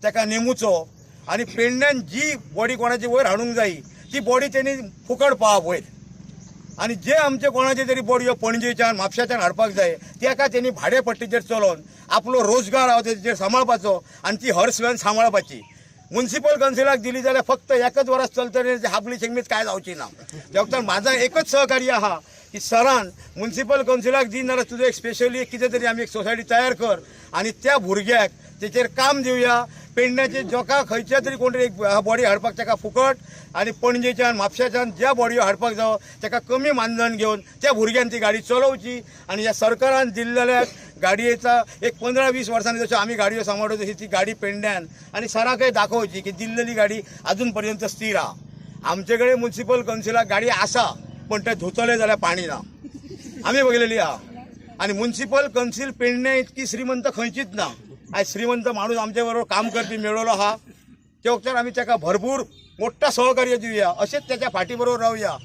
ताका नेमुचो आनी पेडण्यान जी बॉडी कोणाची वयर हाडूंक जाय ती बॉडी तेणी फुकट पावप वयर. आनी जे आमचे कोणाचे तरी बॉडी पणजेच्यान म्हापशाच्यान हाडपाक जाय तेका तेणी भाडे पट्टीचेर चलोवन आपलो रोजगार आहा तेजेर सांबाळपाचो आनी ती हर्स व्हॅन सांबाळपाची. म्युन्सिपल कौन्सिलाक दिली जाल्यार फक्त एकच वरस चलतलें, हाबली शेगमीत काय जावची ना. त्या वखतान माझा एकच सहकार्य आहा की सरान म्युन्सिपल कौन्सिलाक दी नाल्यार तुजो एक स्पेशली कितें तरी आमी एक सोसायटी तयार कर आनी त्या भुरग्याक तेचेर काम दिवया. पेडण्याचे जोका खंयच्या तरी कोण तरी एक बॉडी हाडपाक ताका फुकट आनी पणजेच्यान म्हापशाच्यान ज्या बॉडयो हाडपाक जावो ताका कमी मानधन घेवन त्या भुरग्यान ती गाडी चलोवची. आनी ह्या सरकारान दिल्लेल्या गाडयेचा एक 15-20 वर्सांनी जश्यो आमी गाडयो सांबाळ्यो तशी ती गाडी पेडण्यान आनी सराकय दाखोवची की दिल्लेली गाडी अजून पर्यंत स्थिर आहा. आमचे कडेन म्युन्सिपल कौन्सिलाक गाडी आसा पण ते धुतले जाल्यार पाणी ना, आमी बघितलेली आहा. आनी म्युन्सिपल कौन्सिल पेडणे इतकी श्रीमंत खंयचीच ना. आयज श्रीमंत माणूस आमचे बरोबर काम करपी मेळ्ळो आहा त्या वखतार आमी ताका भरपूर मोठा सहकार्य दिवया, अशेंच त्याच्या फाटी बरोबर रावया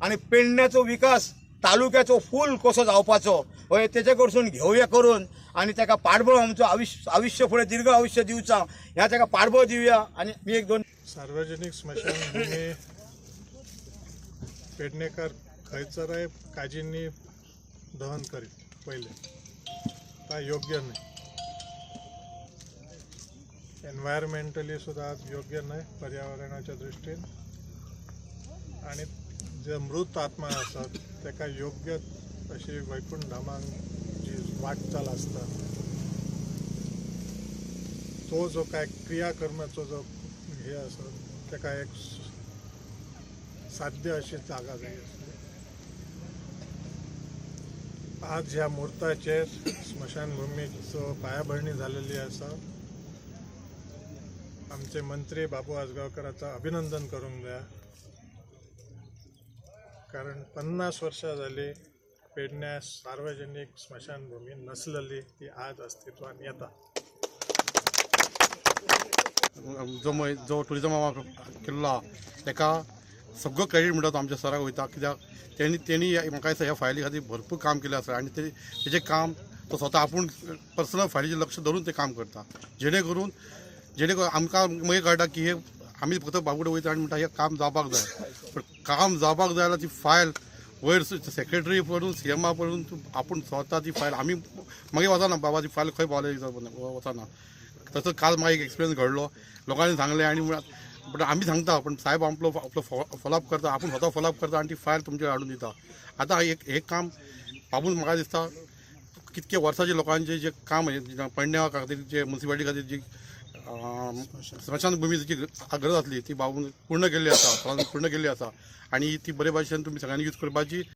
आनी पेडण्याचो विकास तालुक्याचो फूल कसो जावपाचो हय तेचे कडसून घेवया करून आनी ताका पाठबळ आमचो आयुश्य आयुश्य फुडें दीर्घ आयुश्य दिवचा ह्या ताका पाठबळ दिवया. आनी मी एक दोन सार्वजनिक स्मशानभूमी पेडणेकर खंयसरय काजींनी दहन करीत पयलें ता योग्य न्हय, एनवायरमेंटली सुद्दां योग्य न्हय पर्यावरणाच्या दृश्टीन, आनी जे मृत आत्मा आसात ताका योग्य अशी वैकुंठ धामाक जी वाटचाल आसता तो जो काय क्रियाकर्माचो जो हे आसा ताका एक साध्य अशी जागा जाय आसली. आज ह्या मुहूर्ताचेर स्मशानभूमीचो पायाभरणी झालेली आसा. आमचे मंत्री बाबू आजगांवकराचा अभिनंदन करूंक जाय, कारण 50 वर्षां जाली पेडण्या सार्वजनिक स्मशानभूमी नसलेली ती आज अस्तित्वात येता. जो जो टुरिजमा केल्लो आहा तेका सगळो क्रेडीट म्हणटा तो आमच्या सराक वयता, कित्याक तेणी तेणी म्हाका दिसता ह्या फायली खातीर भरपूर काम केलें आसा आनी तेजें काम तो स्वता आपूण पर्सनल फायलीचेर लक्ष धरून तें काम करता, जेणे करून जेणे करून आमकां मागीर कळटा की हे आमी फक्त बाबुडे वयता आनी म्हणटा हें काम जावपाक जाय, पण काम जावपाक जाय जाल्यार ती फायल वयर सेक्रेटरी पडून सीएमा पडून आपूण स्वता ती फायल आमी मागीर वचना बाबा ती फायल खंय पावले वचना. तसो काल म्हाका एक एक्सपिरियन्स घडलो, लोकांनी सांगलें आनी पण आमी सांगता पण साहेब आपलो आपलो फॉलोअप करता, आपूण स्वता फॉलोअप करता आनी ती फायल तुमचे हाडून दिता. आतां एक हें काम बाबून म्हाका दिसता कितके वर्साचे लोकांचे जे काम पेडण्या खातीर जे म्युन्सिपालिटी खातीर जी स्मशानभूमीची गरज आसली ती बाबून पूर्ण केल्ली आसा, पूर्ण केल्ली आसा आनी ती बरे भाशेन तुमी सगळ्यांनी यूज करपाची.